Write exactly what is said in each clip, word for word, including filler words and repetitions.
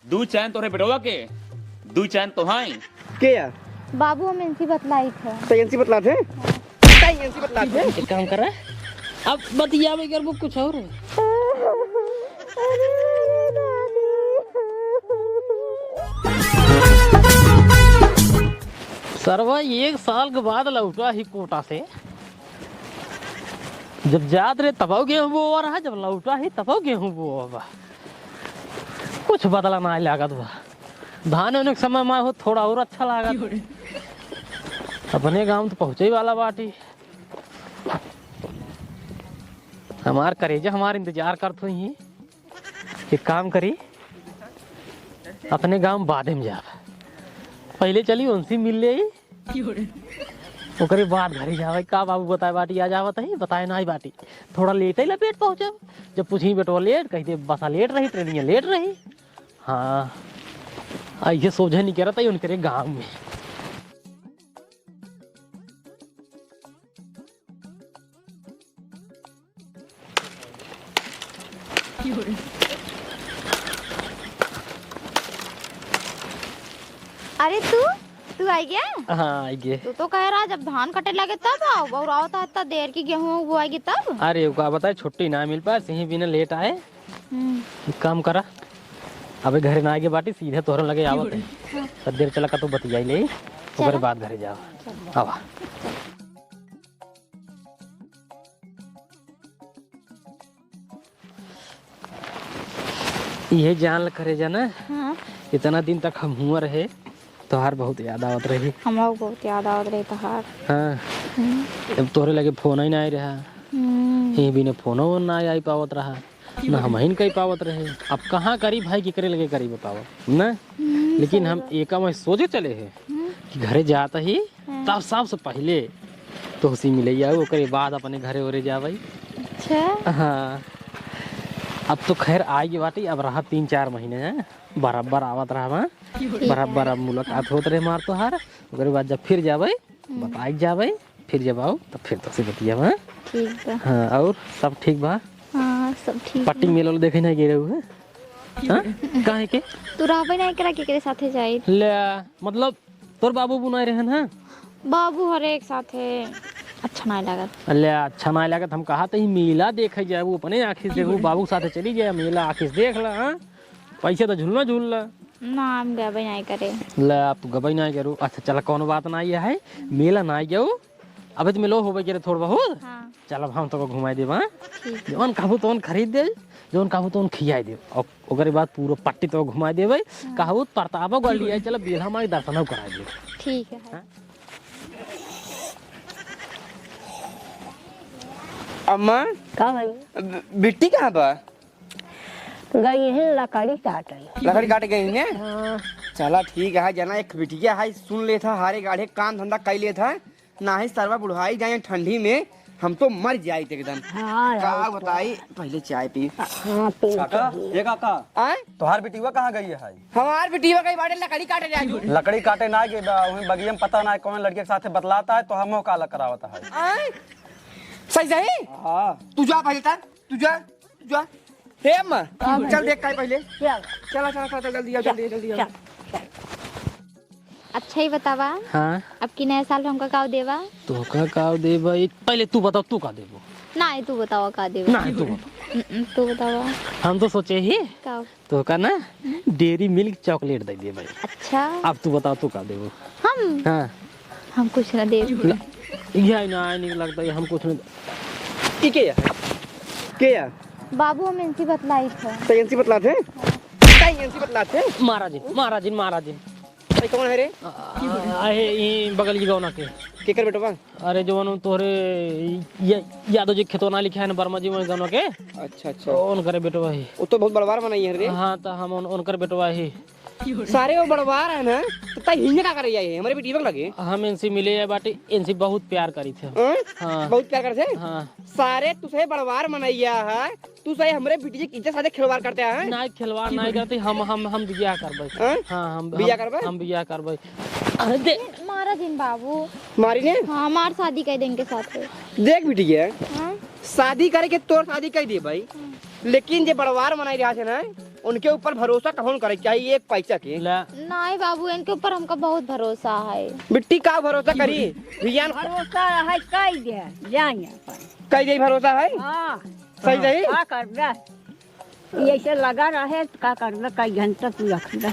दू चैन तोहरे बेटवा के, दू चैन तोहाई। के या? बाबू, हम इनसे बतलाइत है। तो इनसे बतलात है? तो इनसे बतलात है? एक काम करा, अब बतियावे करबो कुछ और। सरवा एक साल के बाद लौटा ही कोटा से। जब जात रहे तबौ गेहूं बोआ रहा, जब लौटा ही तबौ गेहूं बोआ बा। कुछ बदला नाहीं लागत बा। धान होने के समय मा हो थोड़ा और अच्छा लागत। अपने गांव तो पहुंचे वाला बाटी। हमार करेजा हमार इंतजार करत होई। एक काम करी, अपने गांव बादे में जाब। पहिले चली उनसे मिल लेई, ओकरे बाद घरे जावे। का बाबू बताए बाटी, आ जावत ही, बताए नाहीं बाटी। थोड़ा लेटे लपेट पहुंचब। जब पूछी बेटवा लेट, कहि दे बसा लेट रही, ट्रेनिया लेट रही। हाँ, ऐसे सोझे नहीं करत है उनकरे गांव में। अरे तू, तू आइ गया? हाँ, आइ गए। तू तो कह रहा जब धान कटे लगे तब आओ, और आओ तो इतना देर की गेहूं बोआएगी तब। अरे, का बताए, छुट्टी ना मिल पाए, सही बिना लेट आए। हम्म। एक काम करा, अबे घरे ना आए के बाटी, सीधे तोहरे लगे आवत है। हाँ। तो देर चला का तू बतियाई ले, ओकरे चला। बाद घरे जाओ। चला। आवा। इहे जान ल करेजा ना, हाँ। इतना दिन तक हम हुआ रहे, तोहार बहुत याद आवत रही। हमरो बहुत याद आवत रही तोहार। हाँ। हम्म। अब तोहरे लगे फोन ही ना आए रहा। हम्म। ये बिना फोनो ना आई पावत रहा, ना हमहिन कही पावत रहे। अब कहाँ करी भाई, केकरे लगे करी बतावा ना? हम्म, लेकिन सही हम बात। एका में सोचे चले हैं हम्म। कि घरे जात ही हाँ। तब सबसे पहिले तोहसे मिले जाऊ, ओकरे बाद अपने घरे ओरे जावई। अच्छा। हाँ, अब तो खैर आइ गए बाटी, अब रहा तीन चार महीने हैं, बराबर आवत रहा वहाँ, ठीक बराबर है। अब मुलाकात होत रहे मार तोहार, ओकरे बाद जब फिर जावई, हम्म। बताइ जावई, फिर जब आओ तब फिर तोहसे बतियावा। ठीक बा। हाँ, और सब ठीक बा? हाँ, सब ठीक पट्टी बा। मेला वाला देखे नहीं गए रहू है? हाँ? काहे के? तू रहबे नहीं करा, केकरे साथे जाई? ले, मतलब तोर बाबू बुनाए रहन, हाँ? बाबू हर एक साथे अच्छा नाहीं लागत। ले, अच्छा नाहीं लागत, हम कहा तो ही मेला देखे जाए, वो अपने आँखी से देखू, बाबू के साथे चली जाए, मेला आँखी से देख ला, हाँ? पैसे तो झूलना झूल ला। ना, हम गबे नाहीं करे। ले, अब तू गबे नाहीं करू। अच्छा, चला, कौनो बात नाहीं है, मेला नाहीं गऊ। अबे तो मेलो होबे करे थोड़ बहुत। हाँ। चल, अब हम तोको घुमाई देब, हाँ? ठीक। जौन कहबू तौन खरीद दे, जौन कहबू तौन खियाई दे। और ओकरे बाद पूरा पट्टी तोको घुमाई देबे। हाँ। कहबू परतापो गढ़ लिया, चल, बेल्हा माई दर्शनो कराई दे। ठीक है। हाँ? अम्मा, का भाई? ब-, बिट्टी कहाँ बा? गई है लकड़ी काटे। लकड़ी काटे गई ने? हाँ। चला ठीक है, जना एक बिटिया है, सुन लेत है, हारे गाढ़े काम धंधा कई लेत है, नाहीं सरवा बुढ़ाई जाए ठंडी में, हम तो मर जाइत एकदम। हाँ, का यार, बताई, पहिले चाय पी। हाँ, पी काका, पी। ये काका, आय? तोहार बिटिया कहाँ गई है? हमार बिटिया गई बाटे लकड़ी काटे जाए। लकड़ी काटे ना गई बा, वहीं बगिया में पता ना कौन लड़के के साथे बतलाता है, तो हम काला करावता है। आय? सही सही? हाँ। तू जा पहिले तर, तू जा। जा। हे अम्मा, का भाई? चल देख काई पहिले। चल। चला, चला, चला, चल, जल्दी आओ, चल, जल्दी आओ, जल्दी आओ। चल, चल। अच्छा ही बतावा। हाँ। अब की नया साल हमका काव देवा? तोहका काव देबा? ई पहिले तू बताओ, तू का देबो? नाहीं, तू बतावा का देवा? नाहीं, तू बता। हम्म, तू बतावा। हम तो सोचे ही का? तोहका ना, हम्म। Dairy Milk chocolate दे देबा। अच्छा। अब तू बताओ, तू का देबो? हम? हाँ। हम कुछ ना देब। ला, यह ना आए निक लगता है, हम कुछ ना। ई के है? के है? बाबू, हम इनसे बतलाइत है। तो इनसे बतलात है? हाँ। तो इनसे बतलात है? महाराज जी, महाराज जी, महाराज जी। भाई, कौन है रे? आ, आ, आहे, ई बगल की गौना के। केकर बेटवा? अरे, जवन तोहरे या-, यादव जी खेतवा ना लिखा है ना, वर्मा जी, वही गौना के। अच्छा, अच्छा। उनकरे बेटवा ही। वो तो बहुत बड़वार मनई है रे। हाँ, तो हम उन-, उनकर बेटवा ही। सारे वो बड़वार है ना, तो तई हियाँ का करे जाए, हमरे बिटिया के लगे? हम इनसे मिले आए बाटी, इनसे बहुत प्यार करी थे। हाँ? हाँ। बहुत प्यार करे थे? हाँ। सारे तुसे बड़वार मनैया है, तू सही हमरे बिटिया के इज्जत साथे खिलवाड़ करते हैं? ना, खिलवाड़ ना करते, हम, हम, हम बियाह करबे। हाँ? हाँ, हम, बियाह हम, करबे? हम बियाह करबे। अरे दे। मारा जिन बाबू। मारी ने? हाँ, मार शादी कर देंगे साथ में। देख बिटिया, हाँ? शादी करे के तोर शादी कर दिए भाई, हाँ। लेकिन जे बड़वार मनाई रहा थे ना, उनके ऊपर भरोसा कौन करे चाहिए एक पैसा के? ले। नहीं बाबू, इनके ऊपर हमका बहुत भरोसा है। बिट्टी का भरोसा करी? भियान भरोसा है, कह दे, जान अपन। कह दे भरोसा है? हाँ। सही रही? का करबे? ये ऐसे लगा रहे, तो का करबे? कई घंटा तू रखबे।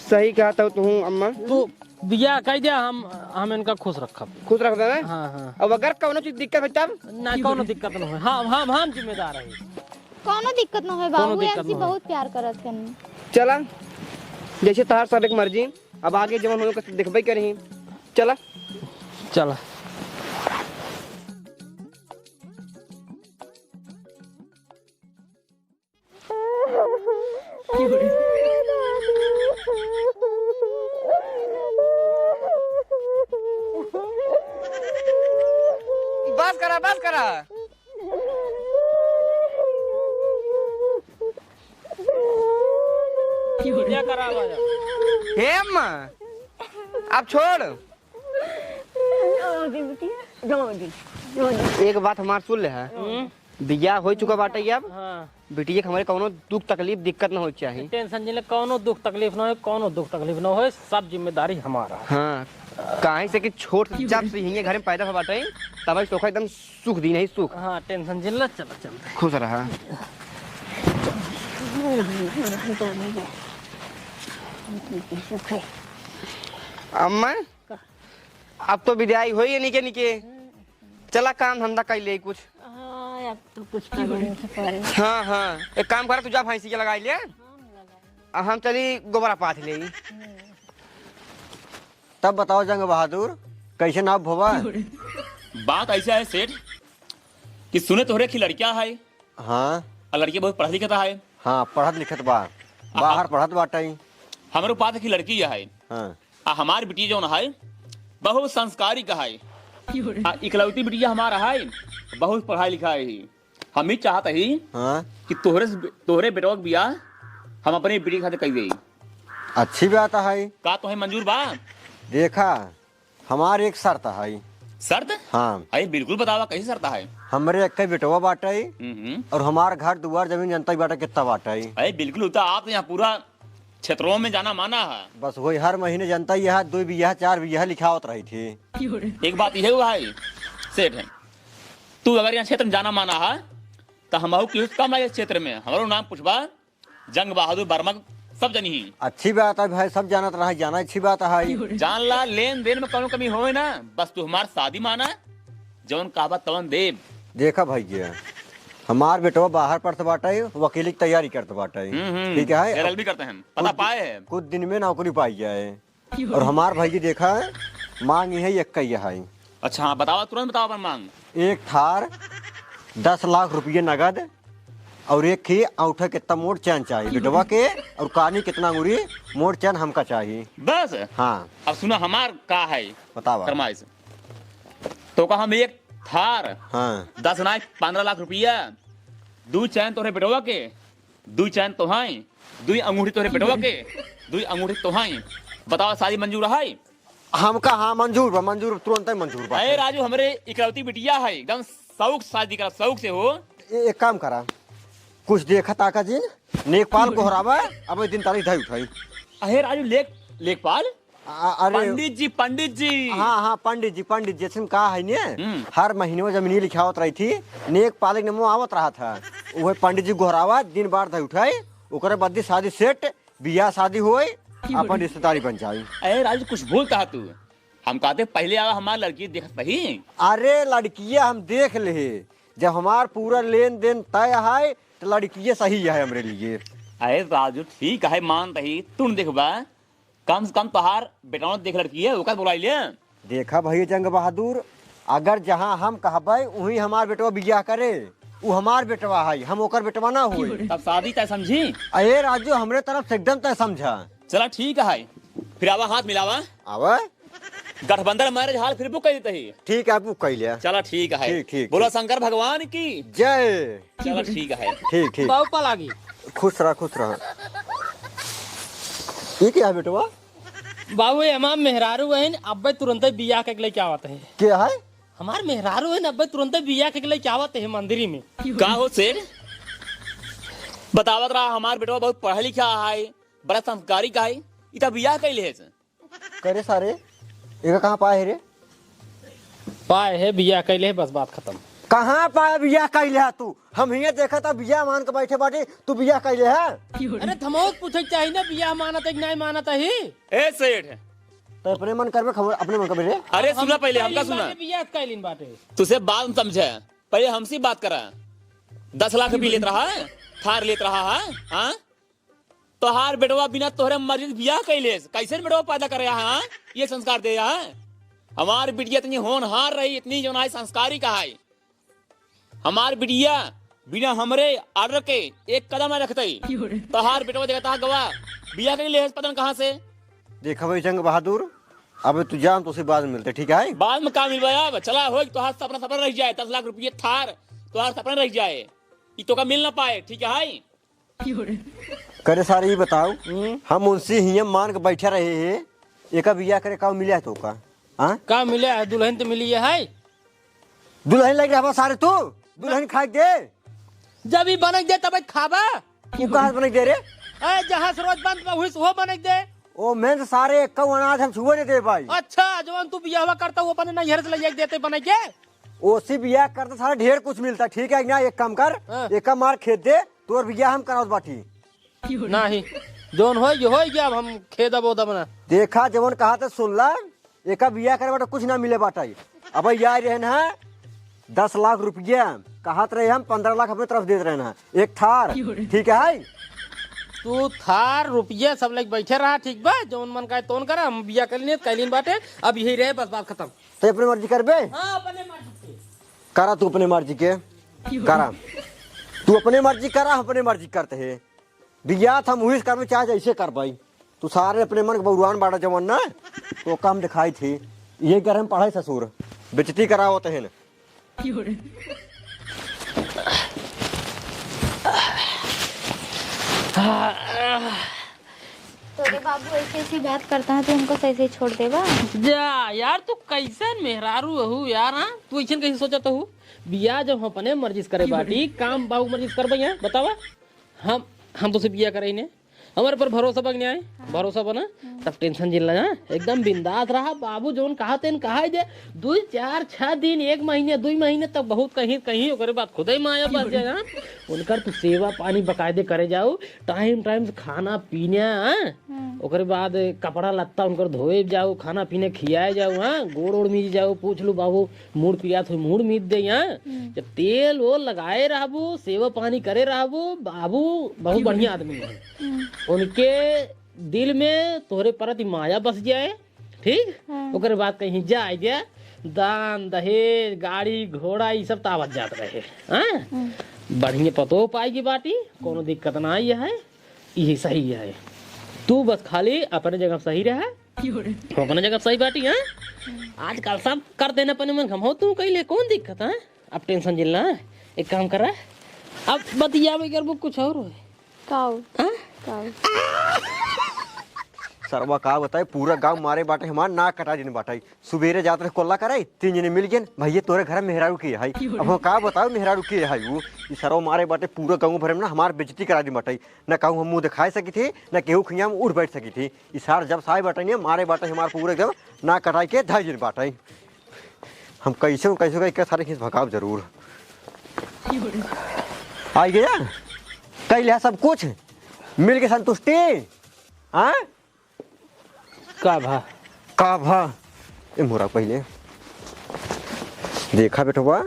सही कहा तो तू अम्मा। तू बियाह कह दिया, हम, हम इनका खुश रखब। खुश रख देना? हाँ, हाँ। अब अगर कौनो चीज दिक्कत हो तब? ना, कौनो दिक्कत ना हो। हम, हम, हम जिम्मेदार है। कौनो दिक्कत ना होए कौनो बाबू, दिक्कत ऐसी ना होए। बहुत प्यार करत हन। चला, जैसे तहार सब एक मर्जी, अब आगे जवन होए ओके देखबे करी। चला। चला। बस करा, बस करा। क्या करा आवाज? हे अम्मा, अब छोड़। एक बात हमार सुन ले है। हम्म। बियाह हो चुका बाटे अब। हाँ। बिटिया के हमरे कौनो दुख तकलीफ दिक्कत ना हो चाही। टेंशन जिन ले, कौनो दुख तकलीफ ना हो, कौनो दुख तकलीफ ना हो, सब जिम्मेदारी हमारा। हाँ, काहे से कि छोट जब से यहीं घरे में पैदा हो बाटे, तब से तोका एकदम सुख दी नहीं सुख। हाँ, टेंशन जिन ले, चल, चल। खुश रहा। अम्मा, अब तो विदाई होई है निके निके। चला काम धंधा कर ले कुछ। हाँ, अब तो कुछ करने के पड़े। हाँ, हाँ, एक काम करा, तू जा भैंसी के लगाई ले, आ हम चली गोबरा पाथ ले। तब बताओ जंग बहादुर, कैसे नाव भवा? बात ऐसा है सेठ कि सुने तोहरे की लड़किया है। हाँ। और लड़किया बहुत पढ़त लिखत है। हाँ, पढ़त लिखत बा, बाहर पढ़त बाटई। हमरो पास की लड़की है। हाँ। आ हमार बिटिया जौन है, बहुत संस्कारी का है। आ इकलौती बिटिया हमार है, बहुत पढ़ाई लिखाई है। हम ही चाहत ही हाँ। कि तोहरे से, तोहरे बेटवा के बियाह हम अपने बिटिया के साथ कई देई। अच्छी बात है। का तोहे मंजूर बा? देखा, हमार एक शर्त है। शर्त? हाँ। अरे बिल्कुल बतावा, कैसी शर्त है? हमरे एक बेटवा बाटे हम्म। और हमार घर दुआर जमीन जनता ही बाटे कितना बाटे। अरे बिल्कुल होता, आप तो यहाँ पूरा क्षेत्रों में जाना माना है। बस वही हर महीने जनता ही यहाँ दो बीघा चार बीघा लिखावत रही थी। एक बात यह हुआ है सेठ है, तू अगर यहाँ क्षेत्र में जाना माना है तो हम केहू से कम है इस क्षेत्र में। हमारो नाम पूछबा, जंग बहादुर वर्मा सब जनी ही। अच्छी बात है भाई, सब जानत रहा, जाना अच्छी बात है। जान ला, लेन देन में कौनो कमी होए ना, बस तू हमार शादी माना, जौन कहबा तवन देब। देखा भैया, हमार बेटवा बाहर पढ़त बाटे, वकीली की तैयारी करत बाटे। हम्म, हम्म, ठीक है, एल एल बी करते हैं, पता कुछ दि-, पाए है। कुछ दिन में नौकरी पाई जाए। और हमार भैया देखा है, मांग है एक कई है। अच्छा, हाँ, बतावा, तुरंत बतावा अपन मांग। एक थार, दस लाख रुपये नगद, और एक ही औंठे कितना मोट चैन चाहिए बेटवा के, और कानी कितना अंगूरी मोट चैन हमका चाहिए। बस? हाँ। अब सुना हमार का है बतावा। फरमाइश। तो का हम एक थार, हाँ। दस नाई पन्द्रह लाख रुपया, दू चैन तोहरे बेटवा के, दू चैन तोहाई, दुई अंगूठी तोहरे बेटवा के, दुई अंगूठी तोहाई। बतावा, शादी मंजूर है? हमका हाँ मंजूर बा, मंजूर, तुरंत ही मंजूर बा। अरे राजू, हमरे इकलौती बिटिया है, एकदम शौक शादी करा, शौक से हो। ए-, एक काम करा, कुछ देखा ताका जिन, नेकपाल गोहरावा, अब दिन तारीख ढाई उठाई। अरे राजू, लेख, लेखपाल? आ, अरे पंडित जी, पंडित जी। हाँ, हाँ, पंडित जी, पंडित जी, जैसे कहा है ने, हम्म। हर महीने में जमीनी लिखावत रही थी, नेकपाल के नमो आवत रहा था। वह पंडित जी गोहरावा, दिन बार ढाई उठाई, ओकरे बाद शादी सेट, बियाह शादी होई, की बोली? अपन रिश्तेदारी बन जाई। अरे राजू, कुछ भूलता है तू। हम कहते पहले आवा हमार लड़की देख सही। अरे लड़किया हम देख ले, जब हमार पूरा लेन देन तय है तो लड़किया सही है हमरे लिए। अरे राजू ठीक है, मान तही, तुम देखबा, कम से कम तोहार बेटवा देख लड़की है, ओकर बुलाई ले। देखा भैया जंग बहादुर, अगर जहाँ हम कहबे वहीं हमार बेटवा बियाह करे, उ हमार बेटवा है, हम ओकर बेटवा ना होई। तब शादी तय समझी? अरे राजू, हमरे तरफ से एकदम तय समझा। चला ठीक है, फिर आवा हाथ मिलावा। आवा। गठबंधन मैरिज हॉल फिर बुक कर देते ही। ठीक है, बुक कर लिया। चला ठीक है। ठीक, ठीक, बोला ठीक। शंकर भगवान की जय। चला ठीक है। ठीक, ठीक। बाबू पलागी। खुश रहा, खुश रहा। ये क्या है बेटवा? बाबू, ये हमार मेहरारू है, अब्बे तुरंते बियाह के लेके आवत है। क्या है? हमार मेहरारू है ना, अब्बे तुरंते बियाह के लेके आवत है मंदिरी में। का हो सेठ? बतावत रहा, हमार बेटवा बहुत पढ़ा लिखा है, बड़ा संस्कारी का है, ई त बियाह कइले है। करे सारे, एका कहाँ पाए है रे? पाए है, बियाह कइले है, बस बात खतम। कहाँ पाए बियाह कइले है तू? हम हियाँ देखा था बियाह मान के बैठे बाटी, तू बियाह कइले है? अरे, त हमहू पूछे के चाही ना, बियाह मानत है कि नाहीं मानत है? ए सेठ, तो अपने मन करबे, खबर अपने मन करबे रे। अरे, हम सुना पहिले, हमका कइलीन सुना। बाटे, बियाह कइलीन बाटे। तुसे बात में समझे, पहिले हमसे बात करा। दस लाख रुपये लेत रहा, थार लेत रहा है, हाँ? तोहार बेटवा बिना तोहरे मर्जी से बियाह कइले, कैसे बेटवा पैदा करे, हाँ? ये संस्कार दे, हाँ? हमार बिटिया इतनी होनहार रही, इतनी जौन है संस्कारी का है। हमार बिटिया बिना हमरे order के एक कदम ना रखतई। तोहार बेटवा देखता गवा, बियाह कइले, पता न कहाँ से। देखा भाई जंग बहादुर, अब तू जान, तुसे बाद में मिलते, ठीक है? बाद में का मिलबा अब? चला होई, तोहार सपना सपना रह जाए, दस लाख रुपये थार, तोहार सपना रह जाए, ई तोका मिल ना पाए, ठीक है? करे सारे, ई बताओ, हम्म। हम उनसे हियाँ मान के बैठा रहे हैं, एका बियाह करे का मिला है तोका? हाँ? का मिला है? दुल्हन तो मिली है। दुल्हन लग रहा सारे तू, दुल्हन खाए दे। जब ई बनक दे तब खाबा। तू कहाँ से बनक दे रे? ए, जहाँ से रोज बनत बा, वहीं से वो बनक दे। ओ, मैं तो सारे एक अनाज हम छुए नहीं दे भाई। अच्छा, जवन तू बियाहवा करता, वो अपने नैहर से ले जाके देते बनक के? ओसी बियाह करता सारा ढेर कुछ मिलता, ठीक है ना? एक काम कर, हाँ। एक मार खेत दे, तोर बियाह हम करावत बाटी। नहीं, जौन होई, होई गया, अब हम खेदब ओदब ना। देखा, जवन कहा त सुन ला, एका बियाह करे बाटे कुछ ना मिले बाटे। अब यार रहन है दस लाख रुपया, कहत रहे हम पन्द्रह लाख अपने तरफ देत रहन है, एक थार, ठीक है? तू थार रुपया सब लेके बैठे रहा, ठीक बा? जौन मन करे तौन करा, हम बियाह कर लिए, कैलीन बाटे, अब यही रहे, बस बात खतम। तो अपने मर्जी करबे? हाँ, अपने मर्जी से। करा तू अपने मर्जी के, करा। तू अपने मर्जी करा, हम अपने मर्जी करते हैं। बियाह त हम उही से करबे, चाहे जैसे करबे। तू सारे अपने मन के बउरान बाड़ा जवन ना, तो काम दिखाई थी। ये घर हम पढ़ाई ससुर, बेइज्जती करावत है ना। तोरे बाबू ऐसे ऐसे बात करता है, तो उनको सही सही छोड़ देबा। जा यार, तू कैसन मेहरारू हऊ यार, हाँ? तू ऐसन कैसे सोचत हऊ? बियाह जब हम अपने मर्जी से करे बाटी, काम बाबू मर्जी से करबे, हाँ? बतावा, हम हम तोसे बियाह करे ने, हमरे पर भरोसा बा कि नाहीं? हाँ। भरोसा बा ना? हम्म। तब tension जिन ला, हाँ? एकदम बिंदास रहा, बाबू जौन कहा तेन कहा ही दे, दुई चार छह दिन, एक महीने, दुई महीने तक बहुत कहीं कहीं, ओकरे बाद खुदे माया बस जाए, हाँ? उनकर तू सेवा पानी बकायदे करे जाऊ, time time से खाना पीना, हाँ? हम्म। ओकरे बाद कपड़ा लत्ता उनकर धोए जाऊ, खाना पीना खियाए जाऊ, हाँ? गोड़ ओड़ मीज जाऊ, पूछ लू बाबू मूड़ पिरात होई, मूड़ मीज दे, हाँ? हम्म। जब तेल ओल लगाए रहबू, सेवा पानी करे रहबू, बाबू बहुत बढ़िया आदमी है। हम्म। उनके दिल में तोहरे प्रति माया बस जाए, ठीक? हाँ। ओकरे बाद कहीं जाए दे, दान, दहेज, गाड़ी, घोड़ा, ई सब तावत जात रहे, हाँ? हम्म। बढ़िया पतोह पाई की बाटी, कोनो दिक्कत ना आई है, यही सही है। तू बस खाली अपने जगह सही रहा, अपने जगह सही बाटी, हाँ? आजकल सब कर देना अपने मन, हम हो तू कैले, कौन दिक्कत है? अब tension जिन ला, एक काम करा, अब बतियावे करबू कुछ और होए। काऊ? हाँ? काऊ? सरवा का बताए, पूरा गाँव मारे बाटे, हमार नाक कटा जिन बाटे। सुबेरे जात रहे कोल्ला करे, तीन जने मिल गेन, "भैया तोरे घर में मेहरारू के है?" अब हम का बताओ मेहरारू के है वो? ई सरवा मारे बाटे, पूरा गाँव भरे में ना हमार बेइज्जती करा दी बाटे। ना कहूँ हम मुँह दिखाए सकी थे, ना केहू खिया हम उठ बैठ सकी थे। ई सार जब साए बाटे ने मारे बाटे हमार पूरा एकदम नाक कटाई के धइ जिन बाटे। हम कैसे कैसे करके सारे खींच भगाव जरूर। आई गया, कई लिया सब कुछ, मिल के संतुष्टि। हाँ? का भा? का भा? ए मोरा पहिले देखा बेटवा,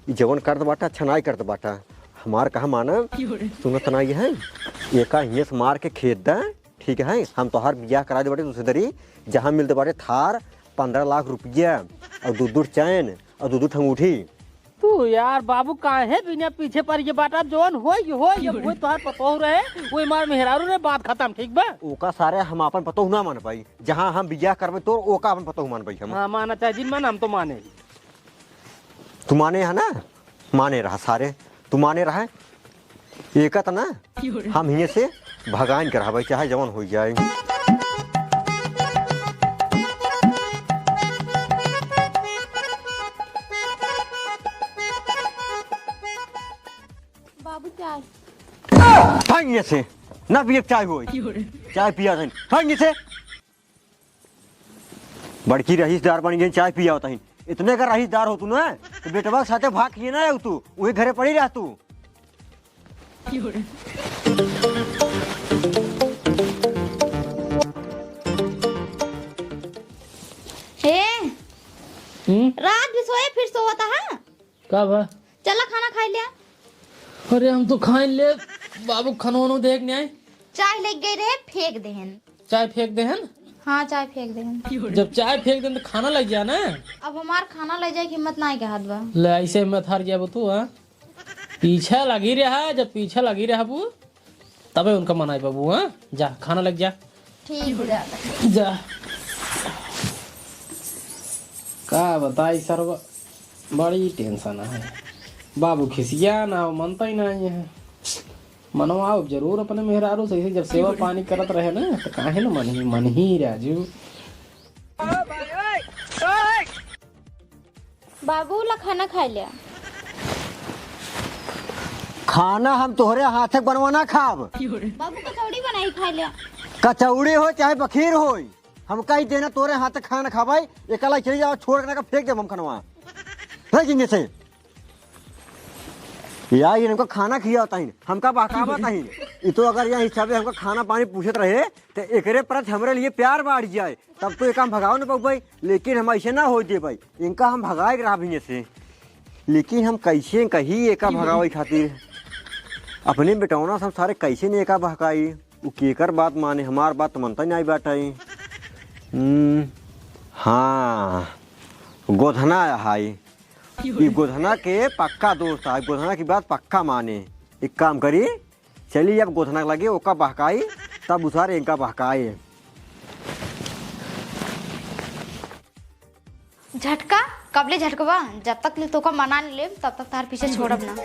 ई जवन करत बाटा, अच्छा नाई करत बाटा। हमार कहा माना, सुनत नाई है। एका हियस मार के खेद दा, ठीक है? हम तोहार बियाह करा दे बाटे दूसरे दरी, जहाँ मिलते बाटे थार, पन्द्रह लाख रुपया, और दू दू चैन, और दू दू ठंगूठी। तू यार बाबू काहे बिना पीछे पड़ गए बाटा? अब जौन होई, होई, अब होई तोहार पतोह रहे, वो हमार मेहरारू रहे, बात खत्म, ठीक बा? ओका सारे हम आपन पतोह ना मान पाई, जहाँ हम बियाह करबे तोर, ओका आपन पतोह मान पाई हम। हाँ, माना चाहे जिन माना, हम तो माने। तू माने है ना? माने रहा सारे, तू माने रहा। एका त ना, हम हिये से भगाइन के रहबे, चाहे जवन होई जाए। बाबू चाय। ये से ना पिए चाय होई। चाय पिया था। हाँ, ये से बड़की रईसदार बन गई, चाय पिया होता ही। इतने का रईसदार हो तू ना, तो बेटवा के साथे भाग किए ना आऊ तू, वही घरे पड़ी रह तू। ए, हम्म? रात भी सोए फिर सोवत है? का बा? चला खाना खाई ले। अरे हम तो खाई ले, बाबू खानो वानो देख नहीं आए। चाय लेके गए रहे, फेंक देहन। चाय फेंक देहन? हाँ, चाय फेंक देहन। जब चाय फेंक देहन तो खाना लग गया ना। अब हमार खाना ले जाए की हिम्मत नहीं कहत बा। ले, ऐसे हिम्मत हार गया बा तू, हाँ? पीछे लगी रहा, जब पीछे लगी रहा बू, तबे उनका मनाई बाबू, हाँ? जा, खाना लग जा। ठीक बा, जा। जा। का बताई सरवा, बड़ी tension है। बाबू खिसिया ना, वो मनता ही नहीं है। मनवा अब जरूर अपने मेहरारू से, ऐसे जब सेवा पानी करत रहे ना, तो काहे न मनही, मनही राजू। बाबू ला खाना खाई ले। खाना हम तोहरे हाथे बनवा ना खाब। बाबू कचौड़ी बनाई खाई ले। कचौड़ी हो चाहे बखीर होई, हमका ही देना तोहरे हाथे खाना खाबाई। एकला चली जाओ, छोड़ के ना फेंक देब हम खनवा। फेंक देंगे से। यार, ये हमको खाना खियावत ही, हमका बहकावत ही। ई तो अगर यह हिसाबे हमका खाना पानी पूछत रहे, तो एकरे प्रति हमरे लिए प्यार बढ़ जाए, तब तो एका हम भगाओ न पाऊ भाई। लेकिन हम ऐसे ना हो दे भाई, इनका हम भगाए के रहा भैया से। लेकिन हम कैसे कही एका भगावे खातिर? अपने बेटौना से हम सारे कैसे नहीं एका बहकाई? उ केकर बात माने, हमार बात तो मनता नहीं बाटे। हम्म, हाँ, गोधना है। ई गोधना के पक्का दोस्त है, गोधना की बात पक्का माने। एक काम करी, चली अब गोधना के लगे, ओका बहकाई, तब उसार इनका बहकाए। झटका? कबले झटकवा? जब तक ले तोका मना ले लेब, तब तक तार पीछे छोड़ब ना।